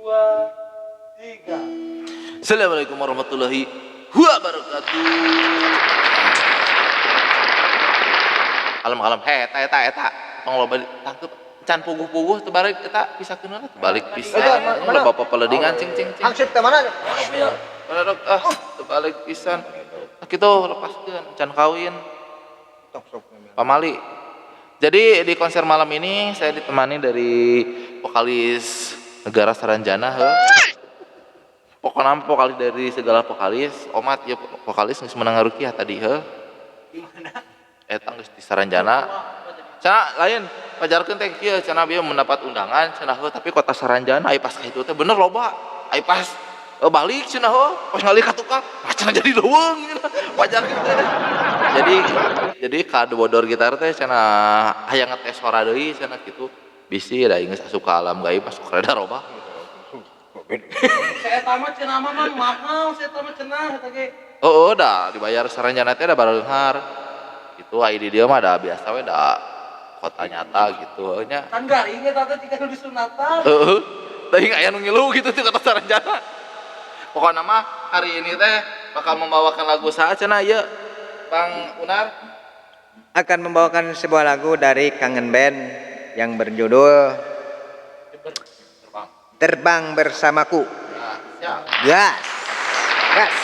2, 3. Assalamualaikum warahmatullahi wabarakatuh. Kalem-kalem he eta eta eta tong loba tangkep can puguh-puguh teu balik eta pisakeun heula teu balik pisan. Loba papeledingan cing cing cing. Hangsip teh mana? Mana dok ah teu balik pisan. Nah, kitu lepaskeun can kawin. Pamali. Jadi di konser malam ini saya ditemani dari vokalis Negara Saranjana heuh. Pokoknya vokalis dari segala vokalis, omat ya vokalis geus menang ngarukiah tadi heuh. Gimana? Eta geus di Saranjana. Cenah lain pajarkeun teh kieu cenah bieu mendapat undangan cenah heuh tapi kota Saranjana ai pas ka itu teh bener loba. Ai pas balik cenah heuh pas ngalih ka tukang ah cenah jadi leuweung cenah pajarkeun teh. Jadi ka bodor gitar teh cenah hayang ngetes suara deui cenah kitu. Bisi da geus asup ka alam gaib masuk rada robah. Saya tamat cenah mah mang mahal, saya tamat cenah eta ge. Oh, dah dibayar Saranjana teh da bareunghar. Itu ai di dieu mah da biasa we da kota nyata gitu heuh nya. Kan garing eta teh jika nu disunatan. Heeh. Teuing aya nu ngilu gitu tuh kata Saranjana. Pokokna mah hari ini teh bakal membawakan lagu saha cenah ieu Bang Unar Akan membawakan sebuah lagu dari Kangen Band yang berjudul Terbang. Terbang Bersamaku. Nah, siap. Gas. Gas.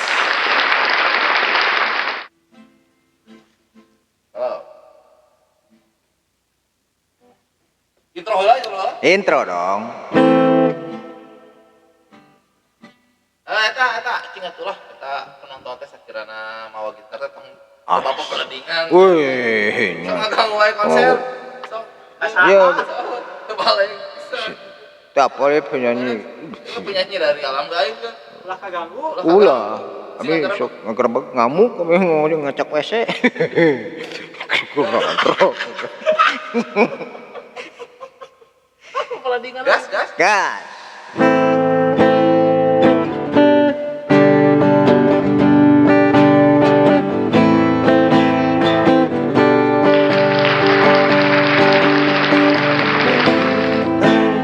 Halo. Intro heula, intro heula. Intro dong. Eh eta eta cing atuh lah eta penonton teh sakirana mawa gitar teh tong Ah. bapak peledingan. Wih, Sok ngaganggu wae konser. Sok. Iya. Teu balik pisan. Tak boleh penyanyi. Itu penyanyi dari alam gaib kan. Ulah kaganggu. Ulah. Kami sok ngegerebek ngamuk, kami mau ngacak WC. Peledingan. Gas, gas. Gas.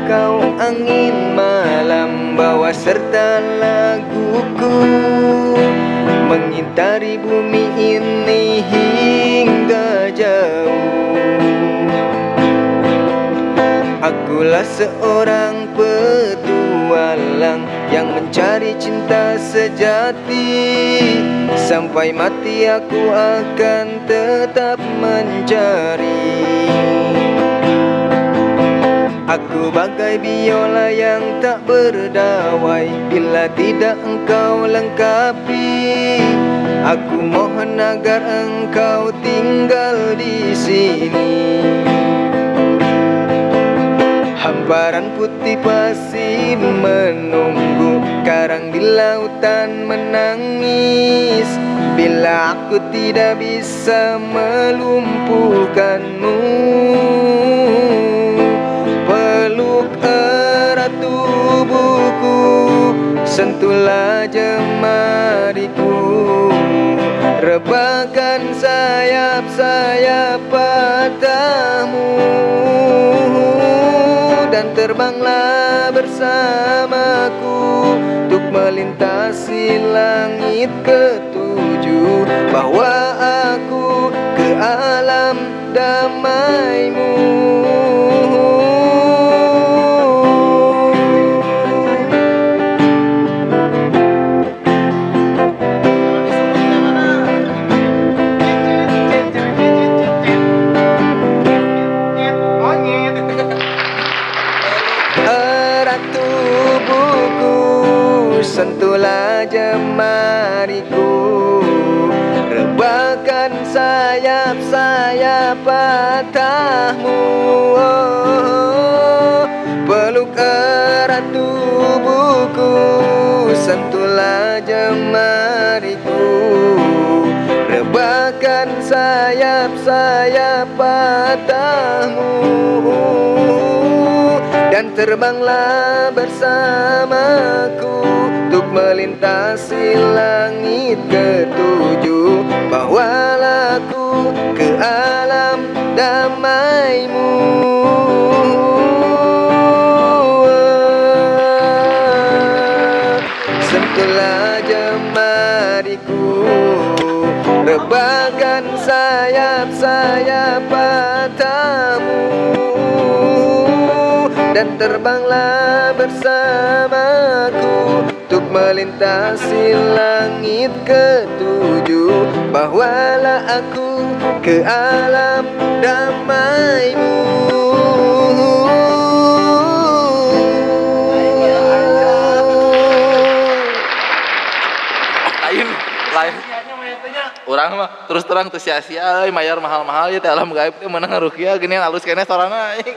Engkau angin malam bawa serta laguku mengitari bumi ini hingga jauh. Akulah seorang petualang yang mencari cinta sejati. Sampai mati aku akan tetap mencari. Aku bagai biola yang tak berdawai bila tidak engkau lengkapi. Aku mohon agar engkau tinggal di sini. Hamparan putih pasir menunggu, karang di lautan menangis. Bila aku tidak bisa melumpuhkanmu, peluk erat tubuhku, sentuhlah jemariku, rebahkan sayap-sayap patahmu, dan terbanglah bersamaku untuk melintasi langit ketujuh. Bawa aku ke alam damaimu. Erat tubuhku, sentuhlah jemariku, rebahkan sayap-sayap patahmu. Oh, peluk erat tubuhku, sentuhlah jemariku, rebahkan sayap-sayap patahmu, dan terbanglah bersamaku untuk melintasi langit ketujuh. Bawalah aku ke alam damaimu. Rebahkan sayap-sayap padamu dan terbanglah bersamaku untuk melintasi langit ketujuh. Bawalah aku ke alam damaimu. Lain lain Sia-sianya mah eta nya. urang mah terus terang teu sia-sia euy mayar mahal-mahal ya teh alam gaib teh meunang rukiah gini halus keneh sorana aing.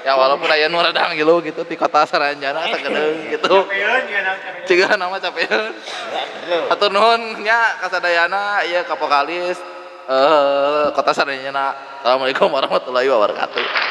Ya walaupun aya nu rada ngilu gitu di kota Saranjana sakedeung gitu. Capeun juga nama capeun. Ciga nama capeun. Hatur nuhun nya kasadayana ieu ka vokalis kota Saranjana. Assalamualaikum warahmatullahi wabarakatuh.